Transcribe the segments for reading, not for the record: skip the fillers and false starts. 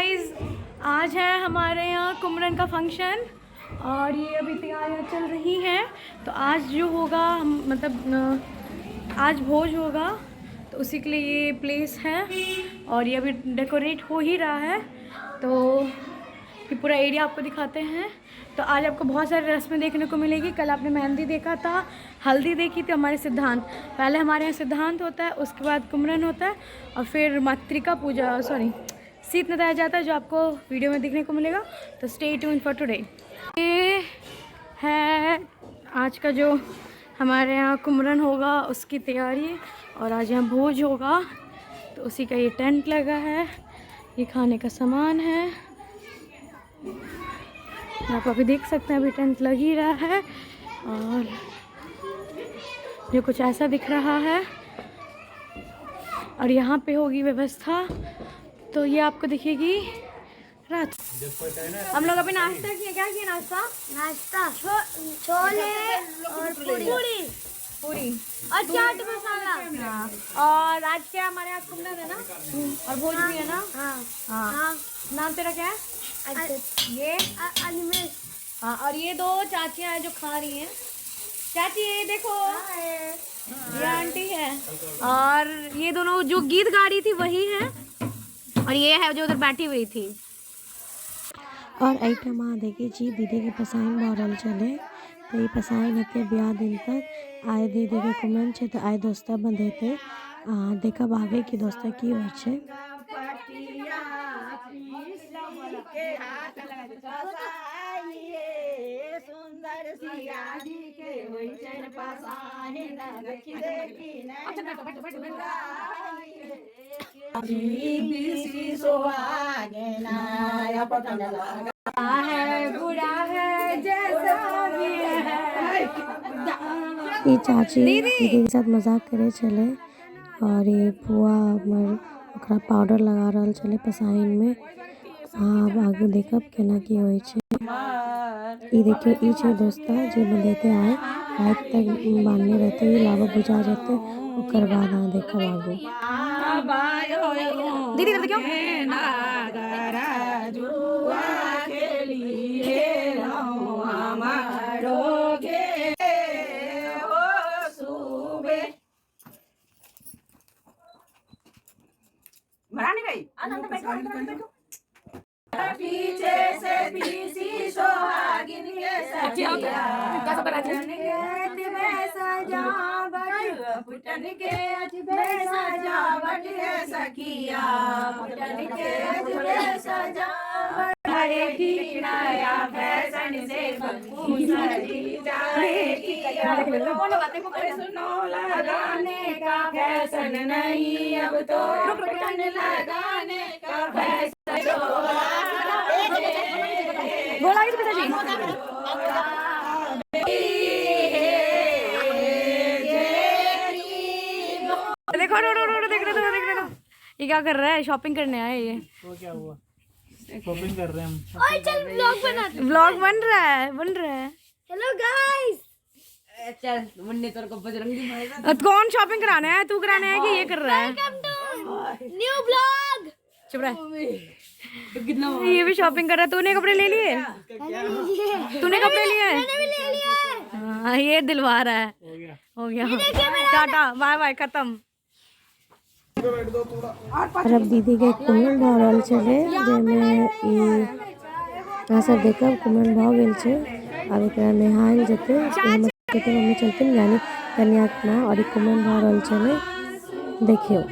Guys, आज है हमारे यहाँ कुमरन का फंक्शन और ये अभी तैयारियाँ चल रही हैं। तो आज जो होगा मतलब आज भोज होगा, तो उसी के लिए ये प्लेस है और ये अभी डेकोरेट हो ही रहा है। तो ये पूरा एरिया आपको दिखाते हैं। तो आज आपको बहुत सारी रस्में देखने को मिलेगी। कल आपने मेहंदी देखा था, हल्दी देखी थी, हमारे सिद्धांत, पहले हमारे यहाँ सिद्धांत होता है, उसके बाद कुमरन होता है और फिर मातृका पूजा, सॉरी शीत नताया जाता है, जो आपको वीडियो में देखने को मिलेगा। तो स्टे ट्यून फॉर टुडे। ये है आज का जो हमारे यहाँ कुमरन होगा उसकी तैयारी, और आज यहाँ भोज होगा तो उसी का ये टेंट लगा है। ये खाने का सामान है, आप अभी देख सकते हैं, अभी टेंट लग ही रहा है और ये कुछ ऐसा दिख रहा है। और यहाँ पे होगी व्यवस्था, तो ये आपको दिखेगी रात। हम लोग अभी नाश्ता किया, क्या किया नाश्ता? नाश्ता छोले और पूरी पूरी और चाट मसाला। हाँ। और आज क्या हमारे यहाँ कुमरन है ना, और भोज भी है ना। हाँ हाँ। हाँ। नाम तेरा क्या है? ये अनिमेश। हाँ, और ये दो चाचियाँ हैं जो खा रही हैं। चाची ये देखो, ये आंटी है और ये दोनों जो गीत गा रही थी वही है, और ये है जो उधर बैठी हुई थी। और एहिठाम अहाँ देखै छी दीदीके पसाइन भऽ रहल छलै। तऽ ई पसाइन हेतै बियाह दिन तक। आइ दीदीके कुमरन छै तऽ आइ दोस्ता बंधेतै। अहाँ देखब आगे कि दोस्ता की होइ छै। है बुरा है जैसा भी है। ई चाची दीदी के साथ मजाक करै छलै और ई फुआ हमर ओकरा पाउडर लगा रहल छलै पसाइन में। अहाँ आब आगू देखब केना की होइ छै। ई देखियौ, ई छै दोस्ता जे बंधेतै आइ राति तक बान्हने रहतै, ई लाबा भुजा जेतै, ओकर बाद अहाँ देखब आगू। दीदी इधर देखियो। गोला आगे पिताजी। देखो रो रो रो देख रहे हो, देख रहे हो ये क्या कर रहा है? शॉपिंग करने आए ये। वो क्या हुआ? शॉपिंग कर रहे हैं हम। और चल ब्लॉग बनाते। व्लॉग बन रहा है, बन रहा है। Hello guys. चल मुन्ने तेरे को बजरंगी मारेगा। कौन शॉपिंग कराने आया? तू कराने आया कि ये कर रहा है? Welcome to new blog. चुप रह। ये भी शॉपिंग कर रहा है। तूने कपड़े ले लिए? तूने कपड़े लिए? मैंने भी ले लिया है। हाँ, ये दिलवा रहा है। हो गया, टाटा बाय बाय, खत्म। और अब दीदी के कुमरन भऽ रहल छलै, जाहिमे ई अहाँ सब देखब कुमरन भऽ गेल छै। आब एकरा नहायल जेतै। हमर छोटे मम्मी छलखिन यानी कन्याक माँ, और ई कुमरन भऽ रहल छलै। देखियौ।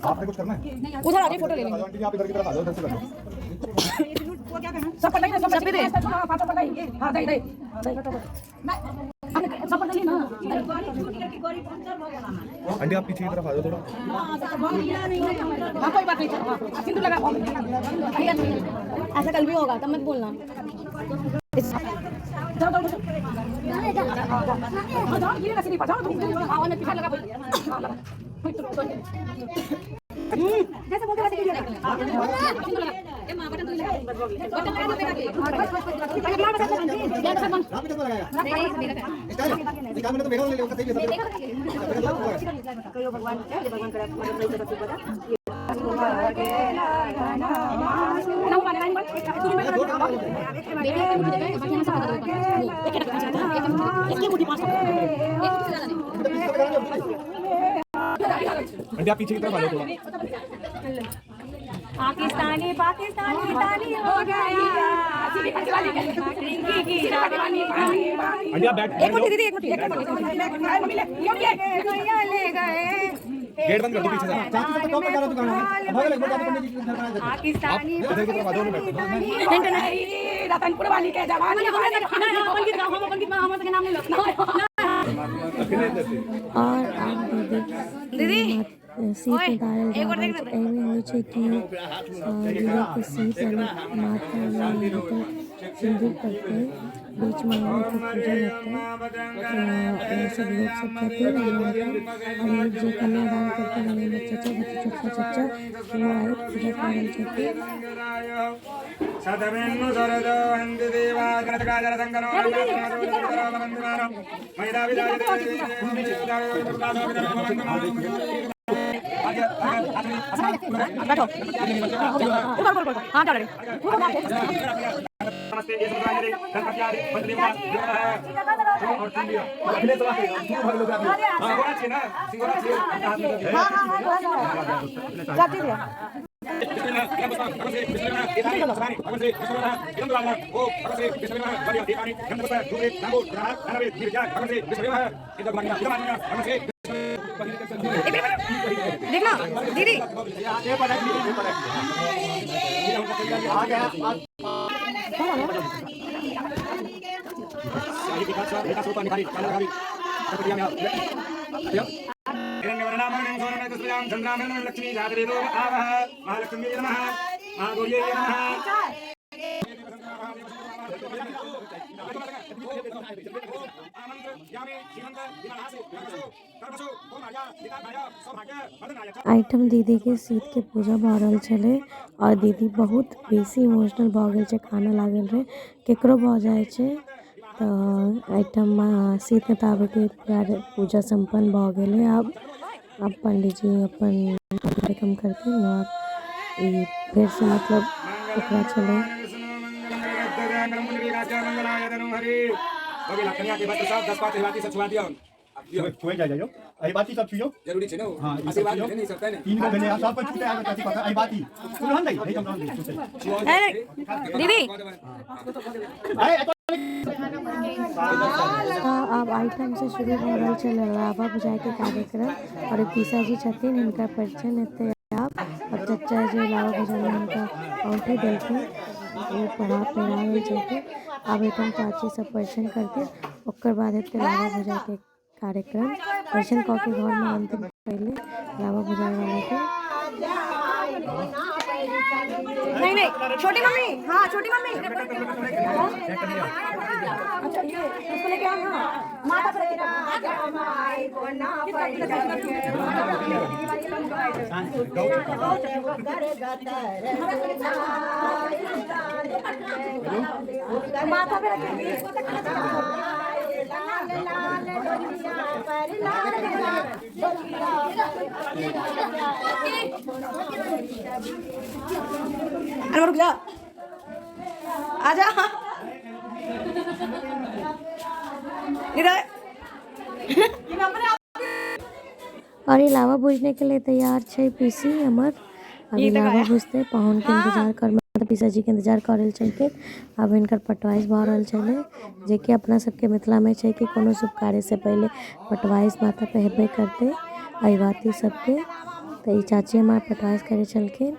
आपने कुछ करना है? उधर आगे फोटो ले लेंगे। आंटी जी आप इधर की तरफ आ जाओ, इधर से कर लो। सब पे दे। आंटी आप पीछे की तरफ आ जाओ थोड़ा। हाँ कोई बात नहीं, सिंदूर लगा। ऐसा कल भी होगा तब मत बोलना। आंटी आप पीछे की तरफ आ जाओ थोड़ा। पाकिस्तानी पाकिस्तानी ताली हो गया। आंटी आप बैठ एक मुट्ठी दीदी, एक मुट्ठी, ले गए। गेट बंद कर दो पीछे से। पाकिस्तानी इधर की तरफ आ जाओ ना, बैठो। रतनपुर वाली के जवानी। और आब दीदी सीत उतारल जा रहल छै। एहिमे होइ छै कि दीदीके सीत यानी माथामे मतलब सिन्दूर पड़तै, बीचमे के पूजा हेतै। तऽ सब लोक सब छथिन और ई जे कन्यादान करतै यानी हमर चचा, छोटका चचा, ओ आइ पूजा कऽ रहल छथिन। बैठो ऊपर ऊपर ऊपर। हाँ चल रही। देखना दीदी। एहिठाम दीदीके सीतके पूजा भऽ रहल छलै और दीदी बहुत बेसी इमोशनल भऽ गेल छै, कानऽ लागल रहै। केकरो भऽ जाइ छै। तऽ एहिठाम सीत उतारैके पूजा सम्पन्न भऽ गेलै। आब आब पंडीजी अपन कार्यक्रम करथिन और ई फेरसँ मतलब ओकरा छलै। छुए जा जाइयो, अही बात ही सब छुइयो। जरूरी छै ने। हाँ, ई सब आशीर्वाद छुइयो। भेलै ने ई सब तै ने। तीन गो भेलै, सब पर छूटे आगे चाची पता अही बात ही रहन दई, हे हम रहन दई छूटे। अरे दीदी। अरे तऽ आब एहिठामसँ शुरू भऽ रहल छै लावा भुजाइके कार्यक्रम और पीसाजी छथिन, हिनकर परिछन हेतै आब। और चचा जे लावा भुजामे हुनका औँठी देलखिन, ओ पहिरा रहल छथिन। आब एहिठाम चाची सब परिछन करथिन, ओकर बाद हेतै लावा भुजाइके कार्यक्रम। परिछन कऽ के घरमे आनथिन पहिले लावा भुजाइवलाके। नहीं नहीं छोटी मम्मी, हाँ छोटी मम्मी, अच्छा ये उसको लेके आओ। हाँ माता पर माथा पे रखेंगे। अरे रुक जा, आजा इधर। और ई लावा भुजने के लिए तैयार छै पीसी हमर। अभी लावा भुजतै, पाहुनके इंतजार कर मतलब पीसाजीके इंतजार कऽ रहल छलखिन। आब हिनकर पटवाइस भऽ रहल छलै, जेकि अपना सबके मिथिलामे छै कि कोनो शुभ कार्यसँ पहिले पटवाइस माथा पे हेबे करतै अहिबाती सबके। तऽ ई चाची हमर पटवाइस करै छलखिन।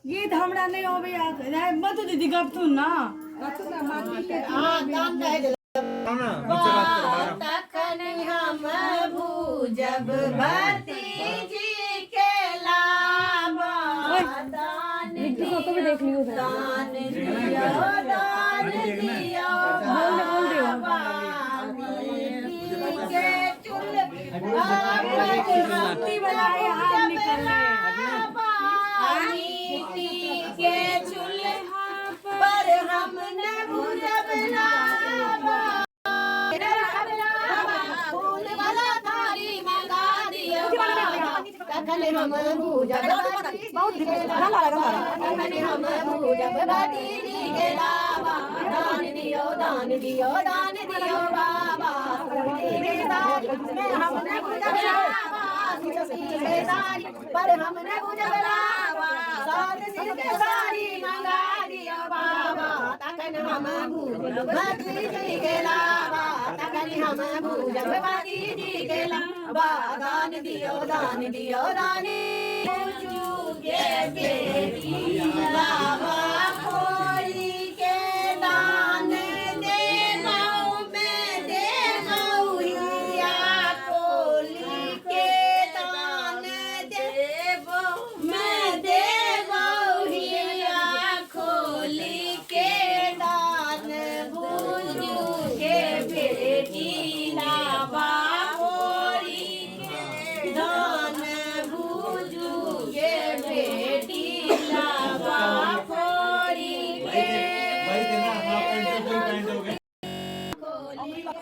ये तो हमरा नहीं होबे मत दीदी गप ना। फोटो भी देख लियो। बोल दे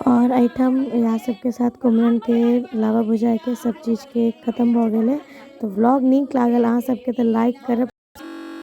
और एहिठाम इएह सबके साथ कुम्हरन के लावा भुजाके सब चीज़के खत्म भऽ गेलै। तऽ व्लॉग नीक लागल अहाँ सबके तऽ लाइक करब।